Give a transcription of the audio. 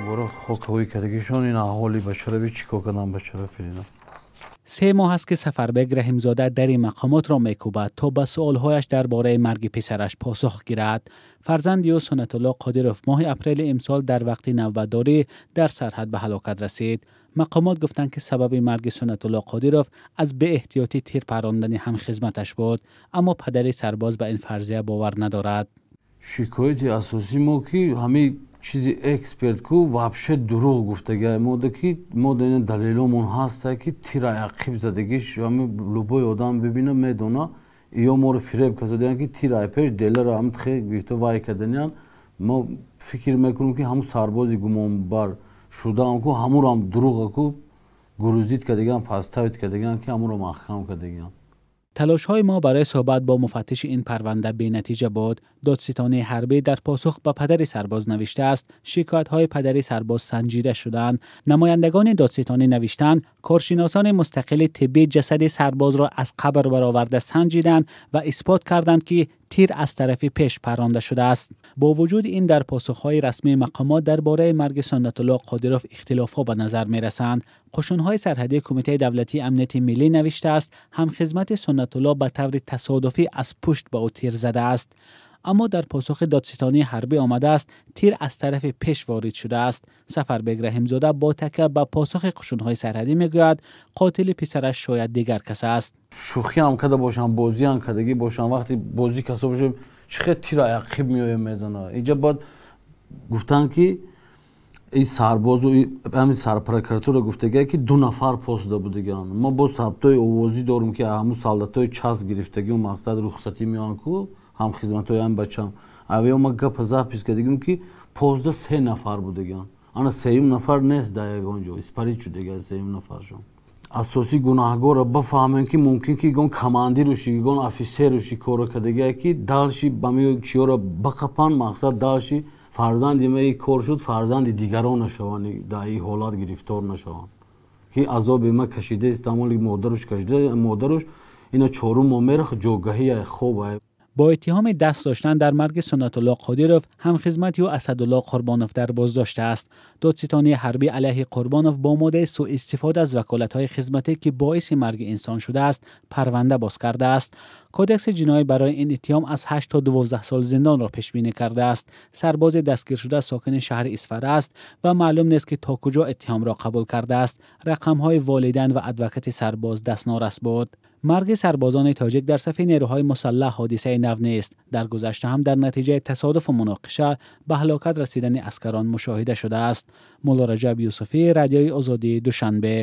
Якбора хокҳои кардагишон ин аҳоли бачарави чӣ кор кардан бачара фирина. 3 моҳ аст, ки Сафарбек Раҳимзода дари мақомотро мекӯбад, то ба суолҳояш дар бораи марги писараш посух гирад. Фарзанди ӯ, Суннатулло Қодиров, моҳи апрели имсол дар вақти навбатдорӣ дар сарҳад ба ҳалокат расид. Мақомот гуфтанд, ки сабаби марги Суннатулло Қодиров аз беэҳтиётӣ тир парондани ҳамхизматаш буд, аммо падари сарбоз ба ин фарзия бовар надорад. Шикояти асосии мо, ки ҳамин чизи эксперт ку вообще дурӯғ гуфтага мода, ки мо ина далеломон ҳаста, ки тира ақиб задагиш ҳами любой одам бибина, медона. Ё моро фиреб кардаян, ки тира пеш деларо ҳам тхе гирифта вай кардаян. Мо фикр мекунем, ки ҳамун сарбози гумонбар шудаам ку ҳамурам дурӯға ку грузить кардаган, подставить кардаган, ки ҳамуро маҳкам кардаган. Талошҳои мо барои суҳбат бо муфаттиши ин парванда бенатиҷа буд. Додситонии ҳарбӣ дар посух ба падари сарбоз навиштааст, шикоятҳои падари сарбоз санҷида шуданд. Намояндагони додситонӣ навиштанд, коршиносони мустақили тиббӣ ҷасади сарбозро аз қабр бароварда санҷиданд ва исбот карданд, ки тир аз тарафи пеш паронда шудааст. Бо вуҷуди ин, дар посухҳои расмии мақомот дар бораи марги Суннатулло Қодиров ихтилофҳо ба назар мерасанд. Қушунҳои сарҳадии Кумитаи давлатии амнияти миллӣ навиштааст, ҳамхизмати Суннатулло ба таври тасодуфӣ аз пушт ба ӯ тир задааст, аммо дар посухи додситонии ҳарбӣ омадааст, тир аз тарафи пеш ворид шудааст. Сафарбек Раҳимзода бо такя ба посухи қушунҳои сарҳадӣ мегӯяд, қотили писараш шояд дигар кас аст. Шӯхиам карда бошам, бозиам кардагӣ бошам, вақте бозӣ касо бошем, чӣ хел тира ақиб меоям мезана? Инҷа бояд гуфтанд, ки ин сарбозу ҳамин сарпрокуратура гуфтагия, ки ду нафар посуда будагиан. Мо бо сабтҳои овозӣ дорем, ки ҳамун солдатҳои часть гирифтагиу мақсад рухсатӣ меоянд ку ҳамхизматҳои ҳам бачам авё ма гапа запись кардагим, ки позда се нафар будагиан. Ана сеюм нафар нест дар ягон ҷо, испарить шудага сеюм нафаршон. Асосӣ гунаҳгорро бафаҳмем, ки мумкин ки ягон командируши, ягон офисеруши кора кардагия, ки дальше ба чиёро бақапан. Мақсад, дальше фарзанди ма кор шуд, фарзанди дигарон нашаванд, дар ин ҳолат гирифтор нашаванд, ки азоби ма кашидаист, амоли модаруш кашида. Модаруш ина чорум моҳ мерах ҷогаҳия хоб. Бо иттиҳоми даст доштан дар марги Суннатулло Қодиров, ҳамхизмати ӯ Асадулло Қурбонов дар боздошт аст. Додситонии ҳарбӣ алайҳи Қурбонов бо моддаи сӯистифода аз ваколатҳои хизматӣ, ки боиси марги инсон шудааст, парванда боз кардааст. Кодекси ҷиноӣ барои ин иттиҳом аз 8 то 12 сол зиндонро пешбинӣ кардааст. Сарбози дастгиршуда сокини шаҳри Исфара аст ва маълум нест, ки то куҷо иттиҳомро қабул кардааст. Рақамҳои волидайн ва адвокати сарбоз дастнорас буд. Марги сарбозони тоҷик дар сафи нерӯҳои мусаллаҳ ҳодисаи нав нест. Дар гузашта ҳам дар натиҷаи тасодуфу муноқиша ба ҳалокат расидани аскарон мушоҳида шудааст. Мулло Раҷаб Юсуфӣ, Радиои Озодӣ, Душанбе.